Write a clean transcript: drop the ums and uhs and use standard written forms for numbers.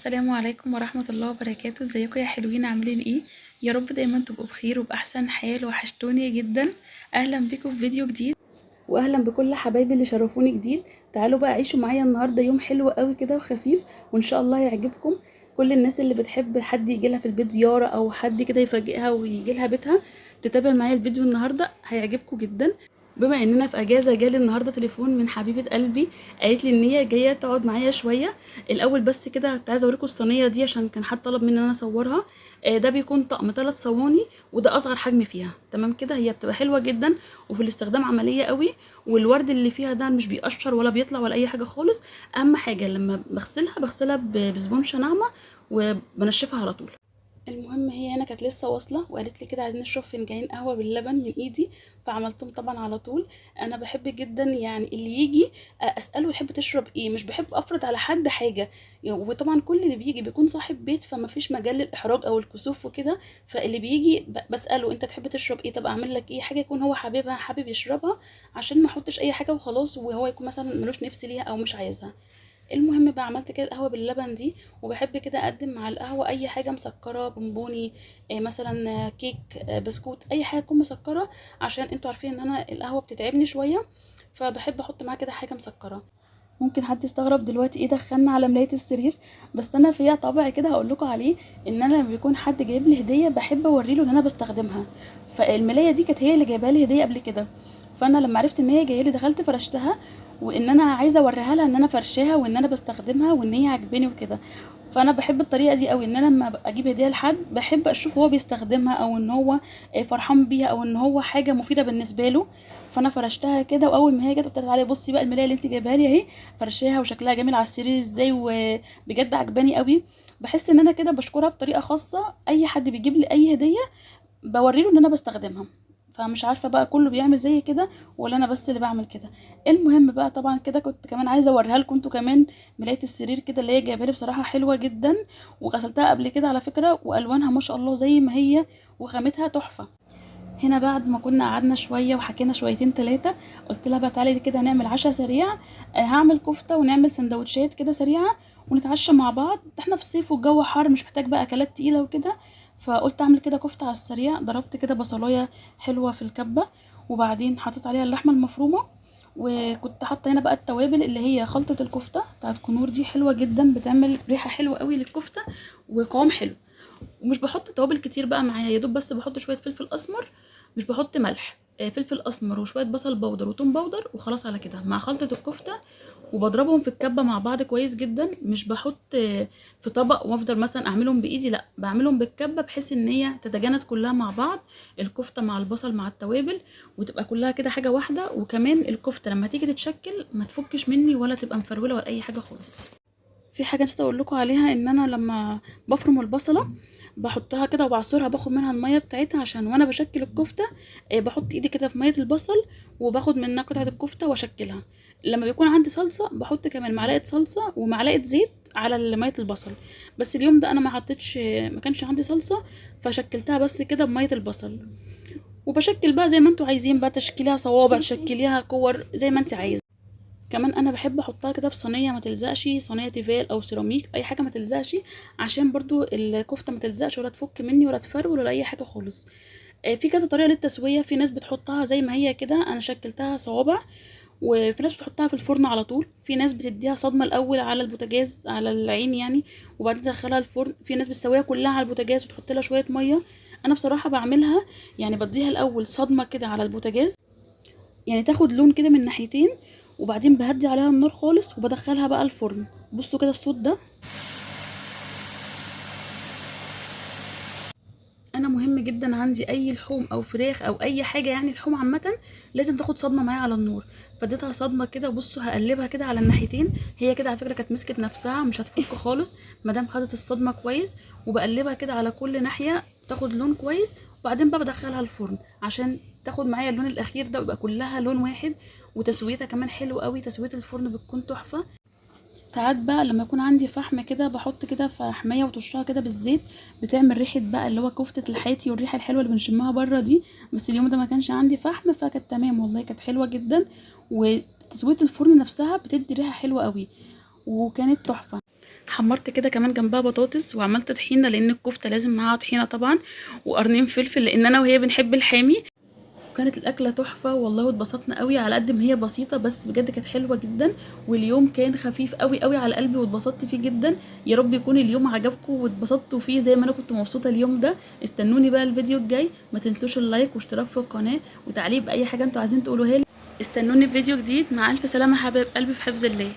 السلام عليكم ورحمة الله وبركاته. ازيكم يا حلوين؟ عاملين ايه؟ يا رب دايما تبقوا بخير وبأحسن حال. وحشتوني جدا. اهلا بيكم في فيديو جديد، واهلا بكل حبايبي اللي شرفوني جديد. تعالوا بقى عيشوا معايا النهارده يوم حلو قوي كده وخفيف، وان شاء الله يعجبكم. كل الناس اللي بتحب حد يجي لها في البيت زيارة او حد كده يفاجئها ويجي لها بيتها، تتابع معايا الفيديو النهارده، هيعجبكم جدا. بما اننا في اجازه، جالي النهارده تليفون من حبيبه قلبي، قالت لي ان هي جاية تقعد معايا شوية. الاول بس كده كنت عايزه اوريكم الصينية دي عشان كان حد طلب مني ان انا اصورها. ده بيكون طقم 3 صواني، وده اصغر حجم فيها. تمام كده، هي بتبقى حلوة جدا وفي الاستخدام عملية قوي، والورد اللي فيها ده مش بيقشر ولا بيطلع ولا اي حاجة خالص. اهم حاجة لما بغسلها بسبونشه ناعمة وبنشفها على طول. المهم هي هنا كانت لسه واصله وقالت لي كده عايزين نشرب فنجانين قهوة باللبن من ايدي، فعملتهم طبعا على طول. انا بحب جدا يعني اللي يجي اساله يحب تشرب ايه، مش بحب افرض على حد حاجة. وطبعا كل اللي بيجي بيكون صاحب بيت، فما فيش مجال للاحراج او الكسوف وكده. فاللي بيجي بساله انت تحب تشرب ايه، طب اعمل لك ايه، حاجة يكون هو حاببها حابب يشربها، عشان ما احطش اي حاجة وخلاص وهو يكون مثلا ملوش نفس ليها او مش عايزها. المهم بقى عملت كده القهوة باللبن دي، وبحب كده اقدم مع القهوة اي حاجة مسكره، بونبوني، مثلا كيك، بسكوت، اي حاجة تكون مسكره، عشان انتوا عارفين ان انا القهوة بتتعبني شوية، فبحب احط معاها كده حاجة مسكره. ممكن حد يستغرب دلوقتي ايه دخلنا على ملايه السرير، بس انا فيها طبع كده هقول لكم عليه، ان انا لما بيكون حد جايب لي هديه بحب اوري له ان انا بستخدمها. فالملايه دي كانت هي اللي جايبها لي هديه قبل كده، فانا لما عرفت ان هي جاية لي دخلت فرشتها، وان انا عايزه اوريها لها ان انا فرشاها وان انا بستخدمها وان هي عاجباني وكده. فانا بحب الطريقة دي قوي، ان انا لما اجيب هديه لحد بحب اشوف هو بيستخدمها او ان هو فرحان بيها او ان هو حاجة مفيدة بالنسبة له. فانا فرشتها كده، واول ما هي جت قلت لها تعالي بصي بقى الملايه اللي انت جايباها لي اهي، فرشاها وشكلها جميل على السرير ازاي، وبجد عجباني قوي. بحس ان انا كده بشكرها بطريقة خاصة. اي حد بيجيب لي اي هديه بوري له ان انا بستخدمها، فمش عارفه بقى كله بيعمل زي كده ولا انا بس اللي بعمل كده. المهم بقى طبعا كده كنت كمان عايزه اوريها لكم انتوا كمان ملايه السرير كده اللي هي جايبها لي، بصراحة حلوة جدا، وغسلتها قبل كده على فكرة، والوانها ما شاء الله زي ما هي وخامتها تحفة. هنا بعد ما كنا قعدنا شوية وحكينا شويتين ثلاثة، قلت لها بقى تعالي كده نعمل عشاء سريع، هعمل كفته ونعمل سندوتشات كده سريعة ونتعشى مع بعض. احنا في صيف والجو حر، مش محتاج بقى اكلات تقيلة وكده، فقلت اعمل كده كفته على السريع. ضربت كده بصلايه حلوة في الكبه، وبعدين حطيت عليها اللحمة المفرومه، وكنت حاطه هنا بقى التوابل اللي هي خلطه الكفتة بتاعت كنور دي، حلوة جدا، بتعمل ريحه حلوة قوي للكفته وقوام حلو. ومش بحط توابل كتير بقى معاها، يا دوب بس بحط شوية فلفل اسمر، مش بحط ملح، فلفل اسمر وشوية بصل بودر وتوم بودر وخلاص على كده مع خلطه الكفتة، وبضربهم في الكبه مع بعض كويس جدا. مش بحط في طبق وافضل مثلا اعملهم بايدي، لا بعملهم بالكبه بحيث ان هي تتجانس كلها مع بعض، الكفتة مع البصل مع التوابل، وتبقى كلها كده حاجة واحدة. وكمان الكفتة لما تيجي تتشكل ما تفكش مني ولا تبقى مفروله ولا اي حاجة خالص. في حاجة نسيت اقول لكم عليها، ان انا لما بفرم البصله بحطها كده وبعصرها، باخد منها المية بتاعتها، عشان وانا بشكل الكفتة بحط ايدي كده في مية البصل وباخد منها قطعه الكفتة واشكلها. لما بيكون عندي صلصه بحط كمان معلقه صلصه ومعلقة زيت على مية البصل، بس اليوم ده انا ما حطيتش، ما كانش عندي صلصه، فشكلتها بس كده بميه البصل. وبشكل بقى زي ما انتوا عايزين بقى، تشكيليها صوابع، تشكليها كور، زي ما انت عايزه. كمان انا بحب احطها كده في صينية ما تلزقش، صينية تيفال او سيراميك، اي حاجة ما تلزقش، عشان برضو الكفتة ما تلزقش ولا تفك مني ولا تفرول ولا اي حاجة خالص. في كذا طريقه للتسويه، في ناس بتحطها زي ما هي كده، انا شكلتها صوابع، وفي ناس بتحطها في الفرن على طول، في ناس بتديها صدمة الاول على البوتاجاز على العين يعني، وبعدين تدخلها الفرن، في ناس بتسويها كلها على البوتاجاز وتحط لها شوية مية. انا بصراحة بعملها يعني بديها الاول صدمة كده على البوتاجاز، يعني تاخد لون كده من ناحيتين، وبعدين بهدي عليها النار خالص وبدخلها بقى الفرن. بصوا كده الصوت ده. انا مهم جدا عندي اي لحوم او فراخ او اي حاجة، يعني لحوم عامة لازم تاخد صدمة معايا على النار، فاديتها صدمة كده. بصوا هقلبها كده على الناحيتين، هي كده على فكرة كانت مسكت نفسها مش هتفك خالص ما دام خدت الصدمة كويس، وبقلبها كده على كل ناحية تاخد لون كويس، وبعدين بقى بدخلها الفرن عشان تاخد معايا اللون الاخير ده ويبقى كلها لون واحد، وتسويتها كمان حلو قوي، تسويه الفرن بتكون تحفة. ساعات بقى لما يكون عندي فحم كده بحط كده فحميه وترشها كده بالزيت، بتعمل ريحه بقى اللي هو كفته الحاتي والريحه الحلوة اللي بنشمها بره دي. بس اليوم ده ما كانش عندي فحم، فكانت تمام والله، كانت حلوة جدا، وتسويه الفرن نفسها بتدي ريحه حلوة قوي، وكانت تحفة. حمرت كده كمان جنبها بطاطس، وعملت طحينه لان الكفتة لازم معاها طحينه طبعا، وقرنين فلفل لان انا وهي بنحب الحامي. وكانت الاكلة تحفة والله، واتبسطنا قوي على قد ما هي بسيطة بس بجد كانت حلوة جدا. واليوم كان خفيف قوي قوي على قلبي واتبسطت فيه جدا. يا رب يكون اليوم عجبكم واتبسطتوا فيه زي ما انا كنت مبسوطة اليوم ده. استنوني بقى الفيديو الجاي، ما تنسوش ال like واشتراك في القناة وتعليق باي حاجة انتوا عايزين تقولوها لي. استنوني في فيديو جديد. مع الف سلامه حبايب قلبي، في حفظ الله.